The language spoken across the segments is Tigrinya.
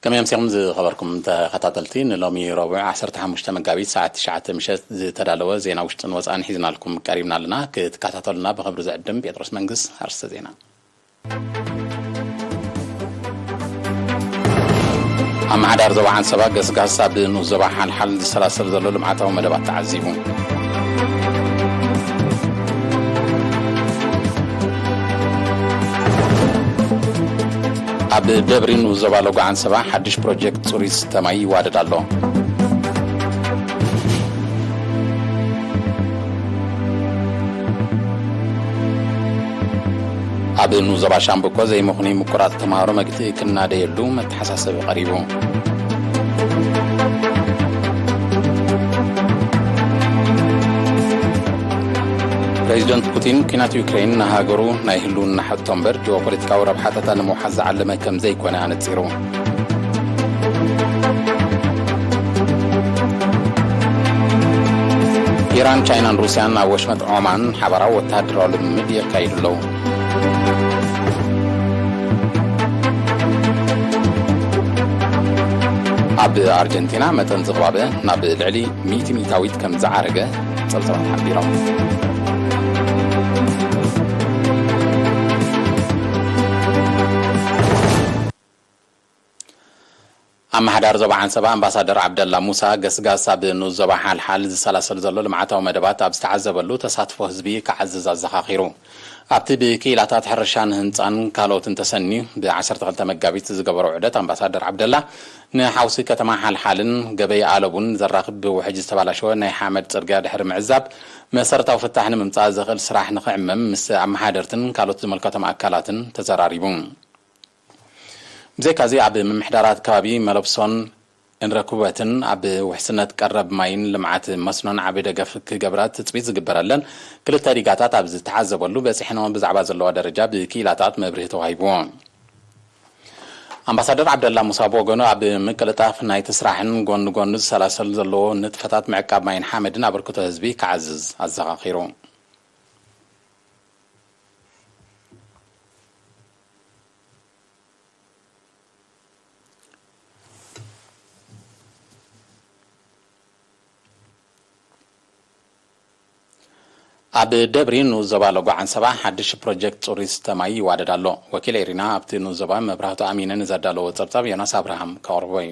ከመይ ኣምሲኹም ዝኸበርኩም ተኸታተልቲ፣ ንሎሚ ረቡዕ ዓሰርተ ሓሙሽተ መጋቢት ሰዓት ትሽዓተ ምሸት ዝተዳለወ ዜና ውሽጥን ወጻእን ሒዝናልኩም ቀሪብና ኣለና። ክትከታተሉና ብኽብሪ ዝዕድም ጴጥሮስ መንግስ። ኣርእስተ ዜና። ኣመሓዳር ዞባ ዓንሰባ ገስጋስ ኣብ ንኡስ ዞባ ሓልሓል ዝሰላሰል ዘሎ ልምዓታዊ መደባት ተዓዚቡ። ኣብ ደብሪ ንኡስ ዞባ ሎጎ ዓንሰባ ሓድሽ ፕሮጀክት ጽሩይ ዝስተ ማይ ይዋደድ ኣሎ። ኣብ ንኡስ ዞባ ሻምብቆ ዘይምኽኑይ ምቁራጽ ተምሃሮ መግትኢ ክናደየሉ መተሓሳሰቢ ቀሪቡ። ፕሬዚደንት ፑቲን፣ ኲናት ዩክሬን ንሃገሩ ናይ ህልውና ሕቶ እምበር ጂኦፖለቲካዊ ረብሓታታ ንምውሓስ ዝዓለመ ከም ዘይኮነ ኣነጺሩ። ኢራን፣ ቻይናን ሩስያን ኣብ ወሽመጥ ዖማን ሓባራዊ ወተሃደራዊ ልምምድ የካይዱ ኣለዉ። ኣብ ኣርጀንቲና መጠን ዝቕባበ ናብ ልዕሊ ሚእቲ ሚእታዊት ከም ዝዓረገ ጸብጻባት ሓቢሮም። ኣመሓዳሪ ዞባ ዓንሰባ ኣምባሳደር ዓብደላ ሙሳ፣ ገስጋስ ኣብ ንኡስ ዞባ ሓልሓል ዝሰላሰል ዘሎ ልምዓታዊ መደባት ኣብ ዝተዓዘበሉ፣ ተሳትፎ ህዝቢ ክዓዝዝ ኣዘኻኺሩ። ኣብቲ ብክኢላታት ሕርሻን ህንጻን ካልኦትን ተሰንዩ፣ ብ ዓሰርተ ክልተ መጋቢት ዝገበሮ ዑደት፣ ኣምባሳደር ዓብደላ ንሓውሲ ከተማ ሓልሓልን ገበይ ኣለቡን ዘራኽብ ብውሕጅ ዝተባላሸወ ናይ ሓመድ ጽርግያ ድሕሪ ምዕዛብ፣ መሰረታዊ ፍታሕ ንምምጻእ ዘኽእል ስራሕ ንኽዕመም ምስ ኣመሓደርትን ካልኦት ዝምልከቶም ኣካላትን ተዘራሪቡ። ብዘይካዚ፣ ኣብ ምምሕዳራት ከባቢ መለብሶን እንረኩበትን ኣብ ውሕስነት ቀረብ ማይን ልምዓት መስኖን ዓቢ ደገፍ ክገብራ ትጽቢት ዝግበረለን ክልተ ዲጋታት ኣብ ዝተዓዘበሉ፣ በጺሕና ብዛዕባ ዘለዋ ደረጃ ብክኢላታት መብርሂ ተዋሂብዎ። ኣምባሳደር ዓብደላ ሙሳ ብወገኑ፣ ኣብ ምቅልጣፍ ናይቲ ስራሕን ጎኒ ጎኑ ዝሰላሰል ዘለዎ ንጥፈታት ምዕቃብ ማይን ሓመድን ኣበርክቶ ህዝቢ ክዓዝዝ ኣዘኻኺሩ። ኣብ ደብሪ ንኡስ ዞባ ሎጎ ዓንሰባ ሓድሽ ፕሮጀክት ጽሩይ ዝስተ ማይ ይዋደድ ኣሎ። ወኪል ኤሪና ኣብቲ ንኡስ ዞባ መብራህቱ ኣሚነ ንዘዳለዎ ጸብጻብ ዮናስ ኣብርሃም ከቕርቦ እዩ።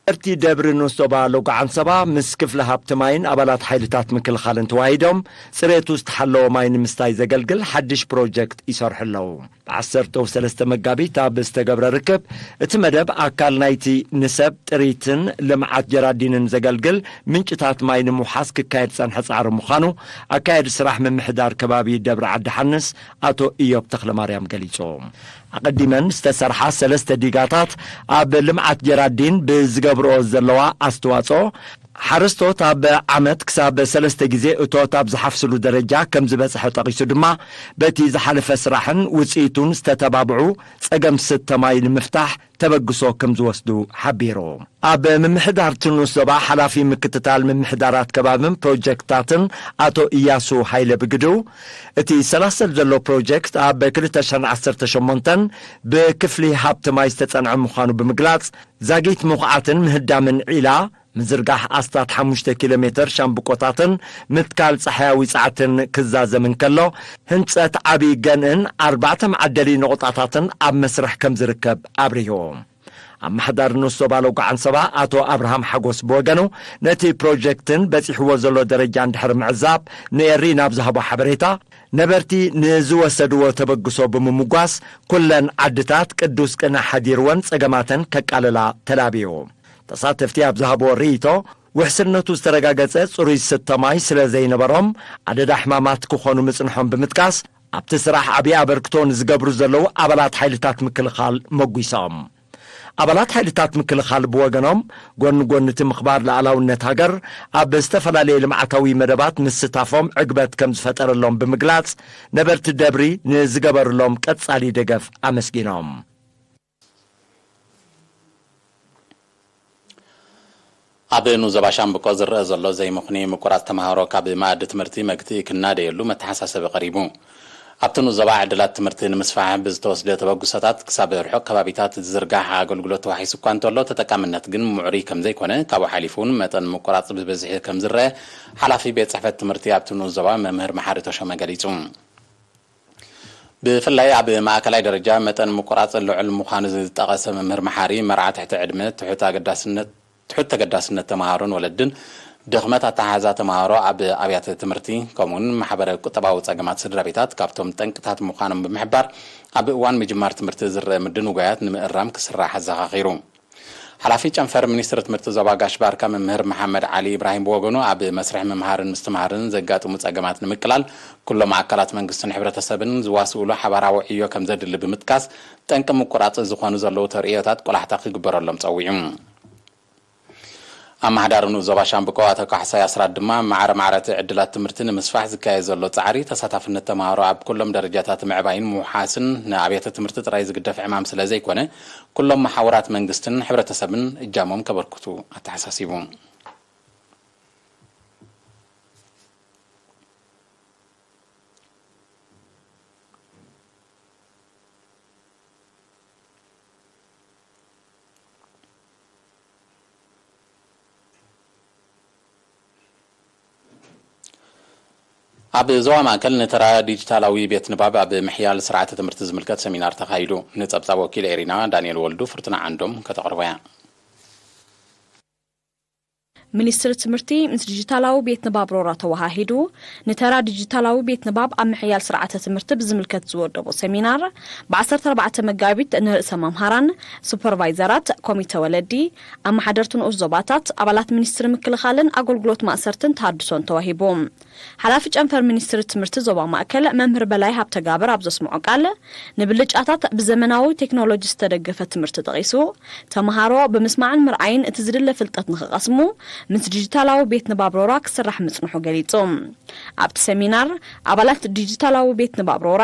ነበርቲ ደብሪ ንኡስ ዞባ ሎጎ ዓንሰባ ምስ ክፍሊ ሃብቲ ማይን ኣባላት ሓይልታት ምክልኻልን ተዋሂዶም ጽሬቱ ዝተሓለወ ማይ ንምስታይ ዘገልግል ሓድሽ ፕሮጀክት ይሰርሑ ኣለዉ። ብ ዓሰርተ ሰለስተ መጋቢት ኣብ ዝተገብረ ርክብ፣ እቲ መደብ ኣካል ናይቲ ንሰብ ጥሪትን ልምዓት ጀራዲንን ዘገልግል ምንጭታት ማይ ንምውሓስ ክካየድ ዝጸንሐ ጻዕሪ ምዃኑ ኣካያዲ ስራሕ ምምሕዳር ከባቢ ደብሪ ዓዲ ሓንስ ኣቶ ኢዮብ ተኽለማርያም ገሊጹ። ኣቐዲመን ዝተሰርሓ ሰለስተ ዲጋታት ኣብ ልምዓት ጀራዲን ብዝገብርኦ ዘለዋ ኣስተዋጽኦ፣ ሓረስቶት ኣብ ዓመት ክሳብ ሰለስተ ግዜ እቶት ኣብ ዝሓፍስሉ ደረጃ ከም ዝበጽሐ ጠቒሱ ድማ፣ በቲ ዝሓለፈ ስራሕን ውጽኢቱን ዝተተባብዑ ጸገም ስተ ማይ ንምፍታሕ ተበግሶ ከም ዝወስዱ ሓቢሩ። ኣብ ምምሕዳር ትንኡስ ዞባ ሓላፊ ምክትታል ምምሕዳራት ከባብን ፕሮጀክትታትን ኣቶ እያሱ ሃይለ ብግድኡ፣ እቲ ሰላሰል ዘሎ ፕሮጀክት ኣብ ክልተ ሽሕን ዓሰርተ ሸሞንተን ብክፍሊ ሃብቲ ማይ ዝተጸንዐ ምዃኑ ብምግላጽ፣ ዛጊት ምኹዓትን ምህዳምን ዒላ፣ ምዝርጋሕ ኣስታት ሓሙሽተ ኪሎ ሜተር ሻምብቆታትን ምትካል ጸሓያዊ ጸዓትን ክዛዘም እንከሎ፣ ህንጸት ዓቢ ገንእን ኣርባዕተ መዓደሊ ነቑጣታትን ኣብ መስርሕ ከም ዝርከብ ኣብሪሁ። ኣመሓዳሪ ንኡስ ዞባ ሎጎ ዓንሰባ ኣቶ ኣብርሃም ሓጎስ ብወገኑ፣ ነቲ ፕሮጀክትን በጺሕዎ ዘሎ ደረጃን ድሕሪ ምዕዛብ፣ ንኤሪ ናብ ዝሃቦ ሓበሬታ፣ ነበርቲ ንዝወሰድዎ ተበግሶ ብምምጓስ፣ ኩለን ዓድታት ቅዱስ ቅነ ሓዲርወን ጸገማተን ከቃልላ ተላብዩ። ተሳተፍቲ ኣብ ዝሃብዎ ርእይቶ፣ ውሕስነቱ ዝተረጋገጸ ጽሩይ ዝስተ ማይ ስለ ዘይነበሮም፣ ኣደዳ ሕማማት ክኾኑ ምጽንሖም ብምጥቃስ፣ ኣብቲ ስራሕ ዓቢ ኣበርክቶ ንዝገብሩ ዘለዉ ኣባላት ሓይልታት ምክልኻል መጒሶም። ኣባላት ሓይልታት ምክልኻል ብወገኖም፣ ጎኒ ጎኒ እቲ ምኽባር ልኣላውነት ሃገር፣ ኣብ ዝተፈላለየ ልምዓታዊ መደባት ምስታፎም ዕግበት ከም ዝፈጠረሎም ብምግላጽ፣ ነበርቲ ደብሪ ንዝገበሩሎም ቀጻሊ ደገፍ ኣመስጊኖም። ኣብ ንኡስ ዞባ ሻምብቆ ዝረአ ዘሎ ዘይምኽኑይ ምቁራጽ ተምሃሮ ካብ መኣዲ ትምህርቲ መግትኢ ክናደየሉ መተሓሳሰቢ ቀሪቡ። ኣብቲ ንዞባ ዕድላት ትምህርቲ ንምስፋሕ ብዝተወስደ ተበግሶታት ክሳብ ርሑቕ ከባቢታት ዝዝርጋሕ ኣገልግሎት ተዋሒሱ እኳ እንተሎ፣ ተጠቃምነት ግን ምዕሩይ ከም ዘይኮነ፣ ካብኡ ሓሊፉ እውን መጠን ምቁራጽ ብብዝሒ ከም ዝረአ ሓላፊ ቤት ጽሕፈት ትምህርቲ ኣብቲ ንኡስ ዞባ መምህር መሓሪ ተሾመ ገሊጹ። ብፍላይ ኣብ ማእከላይ ደረጃ መጠን ምቁራጽ ልዑል ምዃኑ ዝጠቐሰ መምህር መሓሪ፣ መርዓ ትሕቲ ዕድመ፣ ትሑት ኣገዳስነት ትሑት ተገዳስነት ተመሃሮን ወለድን፣ ድኽመት ኣተሓሕዛ ተመሃሮ ኣብ ኣብያተ ትምህርቲ፣ ከምኡውን ማሕበረ ቁጠባዊ ጸገማት ስድራ ቤታት ካብቶም ጠንቅታት ምዃኖም ብምሕባር፣ ኣብ እዋን ምጅማር ትምህርቲ ዝረአ ምድንጓያት ንምእራም ክስራሕ ኣዘኻኺሩ። ሓላፊ ጨንፈር ሚኒስትሪ ትምህርቲ ዞባ ጋሽ ባርካ መምህር መሓመድ ዓሊ ኢብራሂም ብወገኑ፣ ኣብ መስርሕ ምምሃርን ምስትምሃርን ዘጋጥሙ ጸገማት ንምቅላል ኩሎም ኣካላት መንግስትን ሕብረተሰብን ዝዋስኡሉ ሓባራዊ ዕዮ ከም ዘድሊ ብምጥቃስ፣ ጠንቂ ምቁራጽ ዝኾኑ ዘለዉ ተርእዮታት ቆላሕታ ክግበረሎም ጸዊዑ። ኣመሓዳሪ ንኡስ ዞባ ሻምብቆ ኣቶ ካሕሳይ ኣስራት ድማ፣ ማዕረ ማዕረ እቲ ዕድላት ትምህርቲ ንምስፋሕ ዝካየድ ዘሎ ጻዕሪ፣ ተሳታፍነት ተመሃሮ ኣብ ኩሎም ደረጃታት ምዕባይን ምውሓስን ንኣብያተ ትምህርቲ ጥራይ ዝግደፍ ዕማም ስለ ዘይኮነ፣ ኩሎም መሓውራት መንግስትን ሕብረተሰብን እጃሞም ከበርክቱ ኣተሓሳሲቡ። ኣብ ዞባ ማእከል ንተራ ዲጂታላዊ ቤት ንባብ ኣብ ምሕያል ስርዓተ ትምህርቲ ዝምልከት ሰሚናር ተኻይዱ። ንጸብጻብ ወኪል ኤሪና ዳንኤል ወልዱ ፍርቱና ዓንዶም ከተቕርቦ እያ። ሚኒስትሪ ትምህርቲ ምስ ዲጂታላዊ ቤት ንባብ ሮራ ተወሃሂዱ ንተራ ዲጂታላዊ ቤት ንባብ ኣብ ምሕያል ስርዓተ ትምህርቲ ብዝምልከት ዝወደቦ ሰሚናር ብ ዓሰርተ ኣርባዕተ መጋቢት ንርእሰ መምሃራን፣ ሱፐርቫይዘራት፣ ኮሚተ ወለዲ፣ ኣመሓደርቲ ንኡስ ዞባታት፣ ኣባላት ሚኒስትሪ ምክልኻልን ኣገልግሎት ማእሰርትን ተሃድሶን ተዋሂቡ። ሓላፊ ጨንፈር ሚኒስትሪ ትምህርቲ ዞባ ማእከል መምህር በላይ ሃብተጋብር ኣብ ዘስምዖ ቃል፣ ንብልጫታት ብዘመናዊ ቴክኖሎጂ ዝተደገፈ ትምህርቲ ጠቒሱ፣ ተምሃሮ ብምስማዕን ምርኣይን እቲ ዝድለ ፍልጠት ንኽቐስሙ ምስ ዲጂታላዊ ቤት ንባብ ሮራ ክስራሕ ምጽንሑ ገሊጹ። ኣብቲ ሰሚናር፣ ኣባላት ዲጂታላዊ ቤት ንባብ ሮራ፣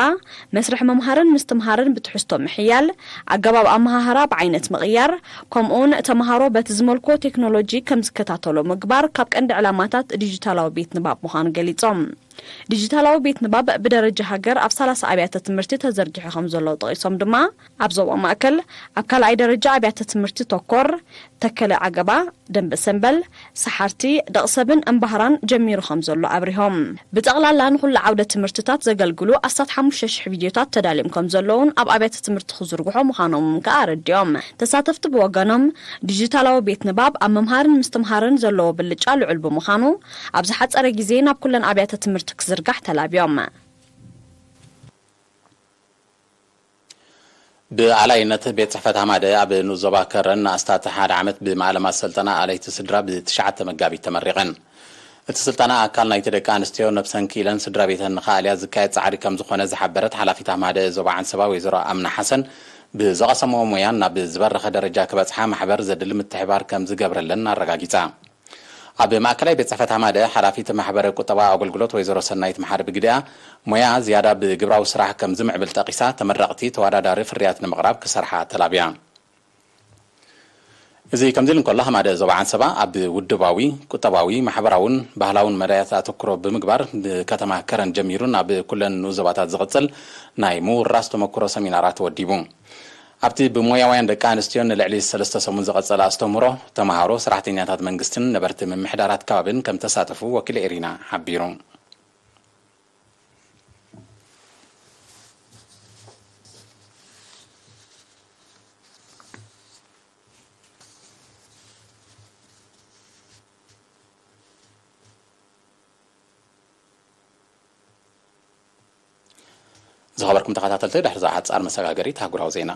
መስርሕ ምምሃርን ምስትምሃርን ብትሕዝቶ ምሕያል፣ ኣገባብ ኣመሃህራ ብዓይነት ምቕያር፣ ከምኡውን ተምሃሮ በቲ ዝመልኮ ቴክኖሎጂ ከም ዝከታተሎ ምግባር ካብ ቀንዲ ዕላማታት ዲጂታላዊ ቤት ንባብ ምዃኑ ገሊጾም። ዲጂታላዊ ቤት ንባብ ብደረጃ ሃገር ኣብ ሰላሳ ኣብያተ ትምህርቲ ተዘርጊሑ ከም ዘሎ ጠቒሶም ድማ፣ ኣብ ዞባ ማእከል ኣብ ካልኣይ ደረጃ ኣብያተ ትምህርቲ ተኮር፣ ተከለ ዓገባ፣ ደንበ ሰንበል፣ ሰሓርቲ፣ ደቕሰብን እምባህራን ጀሚሩ ከም ዘሎ ኣብሪሆም። ብጠቕላላ ንኹሉ ዓውደ ትምህርትታት ዘገልግሉ ኣስታት ሓሙሽተ ሽሕ ቪድዮታት ተዳልዮም ከም ዘለውን ኣብ ኣብያተ ትምህርቲ ክዝርግሖ ምዃኖም ከኣ ኣረዲኦም። ተሳተፍቲ ብወገኖም፣ ዲጂታላዊ ቤት ንባብ ኣብ ምምሃርን ምስትምሃርን ዘለዎ ብልጫ ልዑል ብምዃኑ፣ ኣብ ዝሓጸረ ግዜ ናብ ኩለን ኣብያተ ትምህርቲ ክዝርጋሕ ተላብዮም። ብኣላይነት ቤት ጽሕፈት ሃማደ ኣብ ንኡስ ዞባ ከረን ንኣስታት ሓደ ዓመት ብማእለማ ስልጠና ኣለይቲ ስድራ ብትሽዓተ መጋቢት ተመሪቐን። እቲ ስልጠና ኣካል ናይቲ ደቂ ኣንስትዮ ነብሰን ክኢለን ስድራ ቤተን ንኽኣልያ ዝካየድ ጻዕሪ ከም ዝኾነ ዝሓበረት ሓላፊት ሃማደ ዞባ ዓንሰባ ወይዘሮ ኣምና ሓሰን፣ ብዝቐሰምኦ ሞያን ናብ ዝበረኸ ደረጃ ክበጽሓ ማሕበር ዘድሊ ምትሕባር ከም ዝገብረለን ኣረጋጊጻ። ኣብ ማእከላይ ቤት ጽሕፈት ሃማደ ሓላፊት ማሕበረ ቁጠባ ኣገልግሎት ወይዘሮ ሰናይት መሓሪ ብግዲኣ፣ ሞያ ዝያዳ ብግብራዊ ስራሕ ከም ዝምዕብል ጠቒሳ፣ ተመረቕቲ ተወዳዳሪ ፍርያት ንምቕራብ ክሰርሓ ተላብያ። እዚ ከምዚ ኢሉ እንከሎ፣ ሃማደ ዞባ ዓንሰባ ኣብ ውድባዊ፣ ቁጠባዊ፣ ማሕበራውን ባህላውን መዳያት ኣተኩሮ ብምግባር፣ ብከተማ ከረን ጀሚሩ ናብ ኩለን ንኡስ ዞባታት ዝቕጽል ናይ ምውራስ ተመክሮ ሰሚናራት ወዲቡ። ኣብቲ ብሞያውያን ደቂ ኣንስትዮ ንልዕሊ ሰለስተ ሰሙን ዝቐጸለ ኣስተምህሮ፣ ተመሃሮ፣ ሰራሕተኛታት መንግስትን ነበርቲ ምምሕዳራት ከባብን ከም ተሳተፉ ወኪል ኤሪና ሓቢሩ። ዝኸበርኩም ተኸታተልቲ፣ ድሕሪ እዛ ሓጻር መሰጋገሪት ኣህጉራዊ ዜና።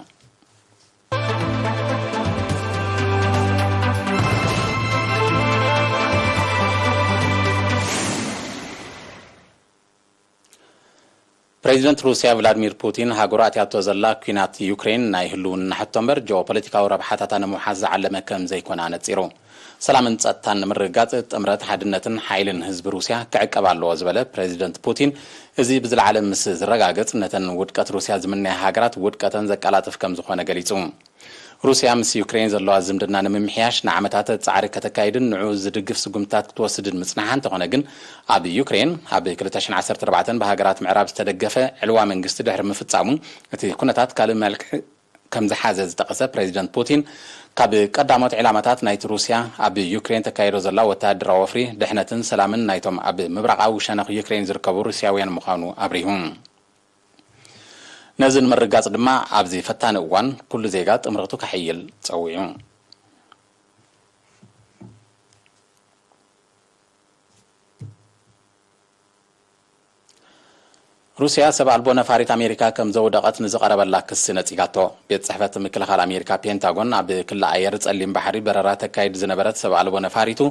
ፕሬዚደንት ሩስያ ቭላድሚር ፑቲን፣ ሃገሩ ኣትያቶ ዘላ ኲናት ዩክሬን ናይ ህልውና ሕቶ እምበር ጂኦፖለቲካዊ ረብሓታታ ንምውሓስ ዝዓለመ ከም ዘይኮነ ኣነጺሩ። ሰላምን ጸጥታን ንምርግጋጽ ጥምረት ሓድነትን ሓይልን ህዝቢ ሩስያ ክዕቀብ ኣለዎ ዝበለ ፕሬዚደንት ፑቲን፣ እዚ ብዝለዓለ ምስ ዝረጋገጽ ነተን ውድቀት ሩስያ ዝምነያ ሃገራት ውድቀተን ዘቀላጥፍ ከም ዝኾነ ገሊጹ። ሩስያ ምስ ዩክሬን ዘለዋ ዝምድና ንምምሕያሽ ንዓመታት ጻዕሪ ከተካይድን ንዕኡ ዝድግፍ ስጉምትታት ክትወስድን ምጽንሓ እንተኾነ ግን፣ ኣብ ዩክሬን ኣብ ክልተ ሽሕን ዓሰርተ ኣርባዕተን ብሃገራት ምዕራብ ዝተደገፈ ዕልዋ መንግስቲ ድሕሪ ምፍጻሙ፣ እቲ ኩነታት ካልእ መልክዕ ከም ዝሓዘ ዝጠቐሰ ፕሬዚደንት ፑቲን፣ ካብ ቀዳሞት ዒላማታት ናይቲ ሩስያ ኣብ ዩክሬን ተካይዶ ዘላ ወተሃደራዊ ወፍሪ ድሕነትን ሰላምን ናይቶም ኣብ ምብራቓዊ ሸነኽ ዩክሬን ዝርከቡ ሩስያውያን ምዃኑ ኣብሪሁ። ነዚ ንምርግጋጽ ድማ ኣብዚ ፈታኒ እዋን ኩሉ ዜጋ ጥምረቱ ከሐይል ጸዊዑ። ሩስያ ሰብ ኣልቦ ነፋሪት ኣሜሪካ ከም ዘውደቐት ንዝቐረበላ ክሲ ነጺጋቶ። ቤት ጽሕፈት ምክልኻል ኣሜሪካ ፔንታጎን ኣብ ክሊ ኣየር ጸሊም ባሕሪ በረራ ተካይድ ዝነበረት ሰብ ኣልቦ ነፋሪቱ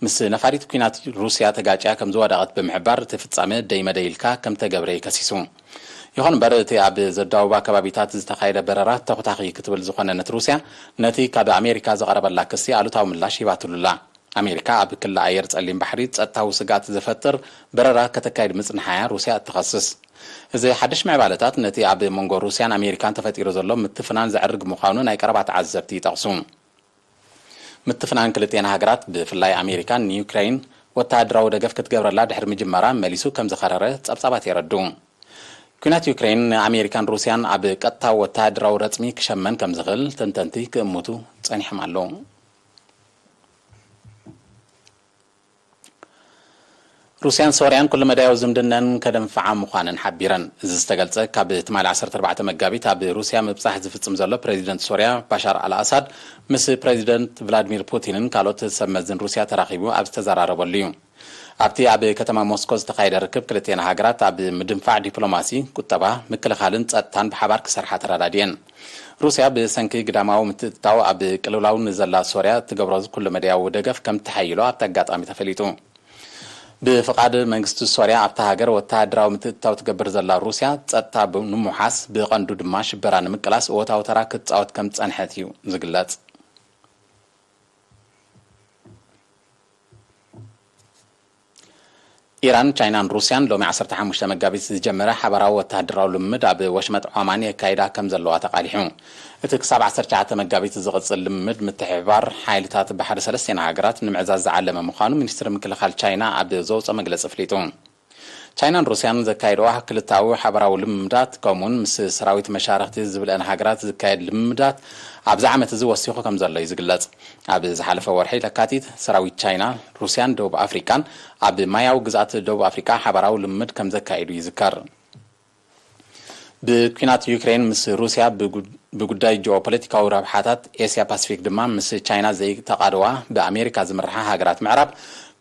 ምስ ነፋሪት ኲናት ሩስያ ተጋጭያ ከም ዝወደቐት ብምሕባር እቲ ፍጻመ ደይ መደይ ኢልካ ከም ተገብረ እዩ ከሲሱ። ይኹን እምበር እቲ ኣብ ዘዳውባ ከባቢታት ዝተኻየደ በረራ ተኹታኺ ክትብል ዝኾነነት ሩስያ ነቲ ካብ ኣሜሪካ ዝቐረበላ ክሲ ኣሉታዊ ምላሽ ሂባትሉላ። ኣሜሪካ ኣብ ክሊ ኣየር ጸሊም ባሕሪ ጸጥታዊ ስግኣት ዝፈጥር በረራ ከተካይድ ምጽንሓያ ሩስያ እትኸስስ። እዚ ሓድሽ ምዕባለታት ነቲ ኣብ መንጎ ሩስያን ኣሜሪካን ተፈጢሩ ዘሎ ምትፍናን ዘዕርግ ምዃኑ ናይ ቀረባ ተዓዘብቲ ይጠቕሱ። ምትፍናን ክልቴን ሃገራት ብፍላይ ኣሜሪካ ንዩክሬን ወተሃደራዊ ደገፍ ክትገብረላ ድሕሪ ምጅማራ መሊሱ ከም ዝኸረረ ጸብጻባት የረድኡ። ኲናት ዩክሬን ንኣሜሪካን ሩስያን ኣብ ቀጥታ ወተሃደራዊ ረጽሚ ክሸመን ከም ዝኽእል ተንተንቲ ክእምቱ ጸኒሖም ኣለዉ። ሩስያን ሶርያን ኩሉ መዳያዊ ዝምድነን ከደንፍዓ ምዃነን ሓቢረን። እዚ ዝተገልጸ ካብ ትማሊ ዓሰርተ ኣርባዕተ መጋቢት ኣብ ሩስያ ምብጻሕ ዝፍጽም ዘሎ ፕሬዚደንት ሶርያ ባሻር ኣልኣሳድ ምስ ፕሬዚደንት ቭላድሚር ፑቲንን ካልኦት ሰብ መዝን ሩስያ ተራኺቡ ኣብ ዝተዘራረበሉ እዩ። ኣብቲ ኣብ ከተማ ሞስኮ ዝተኻየደ ርክብ ክልቲኤን ሃገራት ኣብ ምድንፋዕ ዲፕሎማሲ፣ ቁጠባ፣ ምክልኻልን ጸጥታን ብሓባር ክሰርሓ ተረዳዲኤን። ሩስያ ብሰንኪ ግዳማዊ ምትእትታው ኣብ ቅልውላው ንዘላ ሶርያ እትገብሮ ኩሉ መዳያዊ ደገፍ ከም ተሓይሎ ኣብቲ ኣጋጣሚ ተፈሊጡ። ብፍቓድ መንግስቲ ሶርያ ኣብታ ሃገር ወተሃደራዊ ምትእትታው ትገብር ዘላ ሩስያ ጸጥታ ብ-፣ ንምውሓስ ብቐንዱ ድማ ሽበራ ንምቅላስ እወታዊ ተራ ክትጻወት ከም ዝጸንሐት እዩ ዝግለጽ። ኢራን፣ ቻይናን ሩስያን ሎሚ ዓሰርተ ሓሙሽተ መጋቢት ዝጀመረ ሓባራዊ ወተሃደራዊ ልምምድ ኣብ ወሽመጥ ዖማን የካይዳ ከም ዘለዋ ተቓሊሑ። እቲ ክሳብ ዓሰርተ ትሽዓተ መጋቢት ዝቕጽል ልምምድ ምትሕብባር ሓይልታት ባሕሪ ሰለስቲኤን ሃገራት ንምዕዛዝ ዝዓለመ ምዃኑ ሚኒስትሪ ምክልኻል ቻይና ኣብ ዘውፅኦ መግለፂ ኣፍሊጡ። ቻይናን ሩስያን ዘካየድዋ ክልተኣዊ ሓባራዊ ልምምዳት ከምኡውን ምስ ሰራዊት መሻርኽቲ ዝብልአን ሃገራት ዝካየድ ልምምዳት ኣብዚ ዓመት እዚ ወሲኹ ከም ዘሎ እዩ ዝግለጽ። ኣብ ዝሓለፈ ወርሒ ለካቲት ሰራዊት ቻይና፣ ሩስያን ደቡብ ኣፍሪቃን ኣብ ማያዊ ግዝኣት ደቡብ ኣፍሪቃ ሓባራዊ ልምምድ ከም ዘካየዱ ይዝከር። ብኲናት ዩክሬን ምስ ሩስያ ብጉ-፣ ብጉዳይ ጂኦፖለቲካዊ ረብሓታት ኤስያ ፓሲፊክ ድማ ምስ ቻይና ዘይተቓደዋ ብኣሜሪካ ዝምርሓ ሃገራት ምዕራብ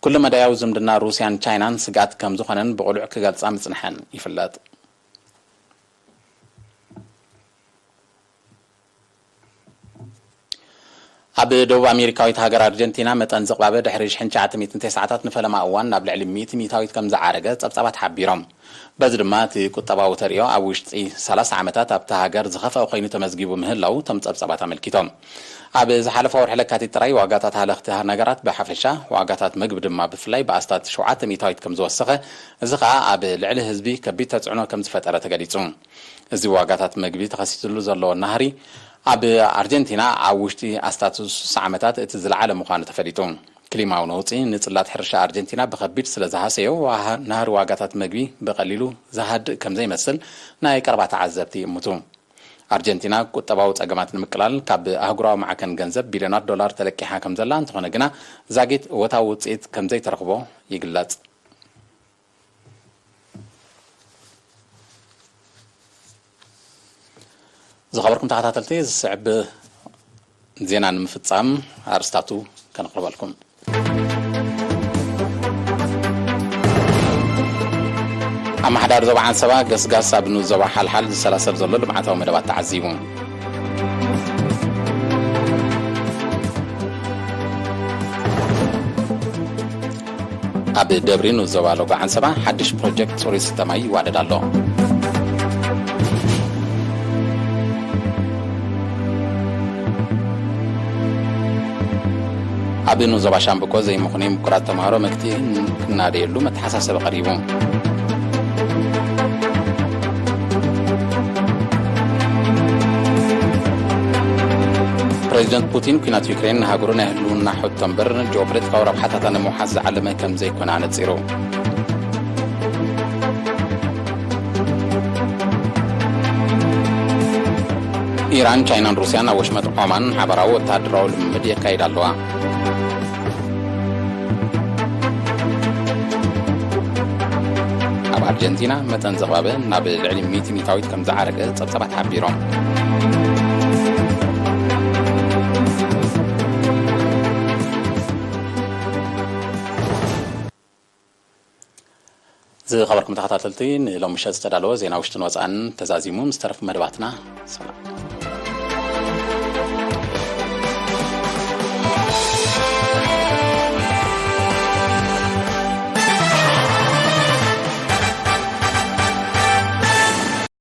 ኩሉ መዳያዊ ዝምድና ሩስያን ቻይናን ስግኣት ከም ዝኾነን ብቕሉዕ ክገልጻ ምጽንሐን ይፍለጥ። ኣብ ደቡብ ኣሜሪካዊት ሃገር ኣርጀንቲና መጠን ዝቕባበ ድሕሪ ሽሕን ትሽዓተ ሚእትን ተስዓታት ንፈለማ እዋን ናብ ልዕሊ ሚእቲ ሚእታዊት ከም ዝዓረገ ጸብጻባት ሓቢሮም። በዚ ድማ እቲ ቁጠባዊ ተርእዮ ኣብ ውሽጢ ሰላሳ ዓመታት ኣብታ ሃገር ዝኸፍአ ኮይኑ ተመዝጊቡ ምህላው እቶም ጸብጻባት ኣመልኪቶም። ኣብ ዝሓለፈ ወርሒ ለካቲት ጥራይ ዋጋታት ሃለኽቲ ነገራት ብሓፈሻ፣ ዋጋታት መግቢ ድማ ብፍላይ ብኣስታት ሸውዓተ ሚእታዊት ከም ዝወሰኸ፣ እዚ ኸኣ ኣብ ልዕሊ ህዝቢ ከቢድ ተጽዕኖ ከም ዝፈጠረ ተገሊጹ። እዚ ዋጋታት መግቢ ተኸሲትሉ ዘሎ ናህሪ ኣብ ኣርጀንቲና ኣብ ውሽጢ ኣስታት ስሳ ዓመታት እቲ ዝለዓለ ምዃኑ ተፈሊጡ። ክሊማዊ ነውጺ ንጽላት ሕርሻ ኣርጀንቲና ብኸቢድ ስለ ዝሃሰዮ፣ ዋሃ-፣ ናህሪ ዋጋታት መግቢ ብቐሊሉ ዝሃድእ ከም ዘይመስል ናይ ቀረባ ተዓዘብቲ ይእምቱ። ኣርጀንቲና ቁጠባዊ ጸገማት ንምቅላል ካብ ኣህጉራዊ ማዕከን ገንዘብ ቢልዮናት ዶላር ተለቂሓ ከም ዘላ እንተኾነ ግና፣ ዛጊት እወታዊ ውጽኢት ከም ዘይተረኽቦ ይግለጽ። ዝኸበርኩም ተኸታተልቲ፣ ዝስዕብ ዜና ንምፍጻም ኣርእስታቱ ከነቕርበልኩም። ኣመሓዳሪ ዞባ ዓንሰባ ገስጋስ ኣብ ንኡስ ዞባ ሓልሓል ዝሰላሰል ዘሎ ልምዓታዊ መደባት ተዓዚቡ። ኣብ ደብሪ ንኡስ ዞባ ሎጎ ዓንሰባ ሓድሽ ፕሮጀክት ጽሩይ ዝስተ ማይ ይዋደድ ኣሎ። ኣብ ንኡስ ዞባ ሻምብቆ ዘይምኽኑይ ምቁራት ተምሃሮ መግቲ ክናደየሉ መተሓሳሰቢ ቀሪቡ። ፕሬዚደንት ፑቲን፣ ኲናት ዩክሬን ንሃገሩ ናይ ህልውና ሕቶ እምበር ጂኦፖለቲካዊ ረብሓታታ ንምውሓስ ዝዓለመ ከም ዘይኮነ ኣነጺሩ። ኢራን፣ ቻይናን ሩስያን ኣብ ወሽመጥ ዖማን ሓበራዊ ወተሃደራዊ ልምምድ የካይዳ ኣለዋ። ኣብ ኣርጀንቲና መጠን ዘቕባበ ናብ ልዕሊ ሚእቲ ሚእታዊት ከም ዝዓረገ ጸብጻባት ሓቢሮም። ዝኸበርኩም ተኸታተልቲ፣ ንሎሚ ምሸት ዝተዳለወ ዜና ውሽጥን ወጻእን ተዛዚሙ። ምስ ተረፉ መደባትና ሰላም።